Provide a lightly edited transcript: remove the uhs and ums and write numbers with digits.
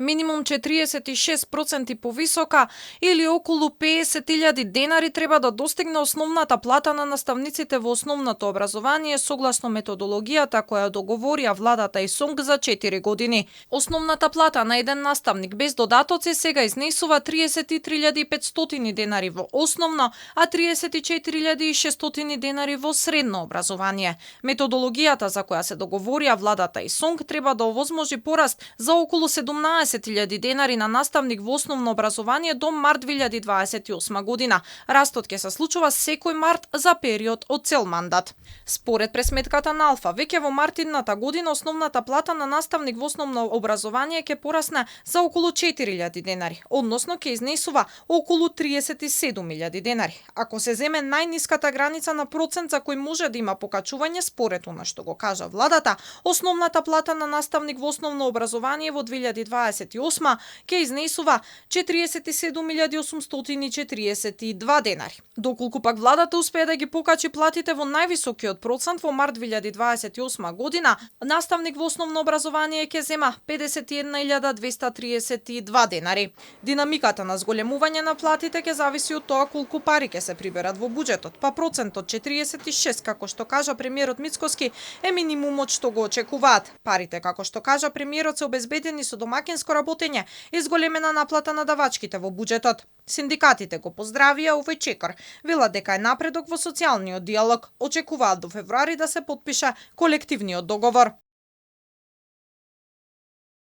Минимум 46% повисока или околу 50.000 денари треба да достигне основната плата на наставниците во основното образование согласно методологијата која договорија владата и СОНГ за 4 години. Основната плата на еден наставник без додатоци сега изнесува 33.500 денари во основно, а 34.600 денари во средно образование. Методологијата за која се договорија владата и СОНГ треба да овозможи пораст за околу 17.000 денари на наставник во основно образование до март 2028 година. Растот ќе се случува секој март за период од цел мандат. Според пресметката на Алфа, веќе во март идната година основната плата на наставник во основно образование ќе порасне за околу 4.000 денари, односно ќе изнесува околу 37.000 денари. Ако се земе најниската граница на процент за кој може да има покачување според она што го кажа владата, основната плата на наставник во основно образование во 2028 ќе изнесува 47.842 денари. Доколку пак владата успее да ги покачи платите во највисокиот процент во март 2028 година, наставник во основно образование ќе зема 51.232 денари. Динамиката на зголемување на платите ќе зависи од тоа колку пари ќе се приберат во буџетот, па процентот 46, како што кажа премиерот Мицкоски, е минимумот што го очекуваат. Парите, како што кажа премиерот, се обезбедени со домакинско работење и зголемена наплата на давачките во буџетот. Синдикатите го поздравија овој чекор. Велат дека е напредок во социјалниот диалог. Очекуваат до февруари да се потпише колективниот договор.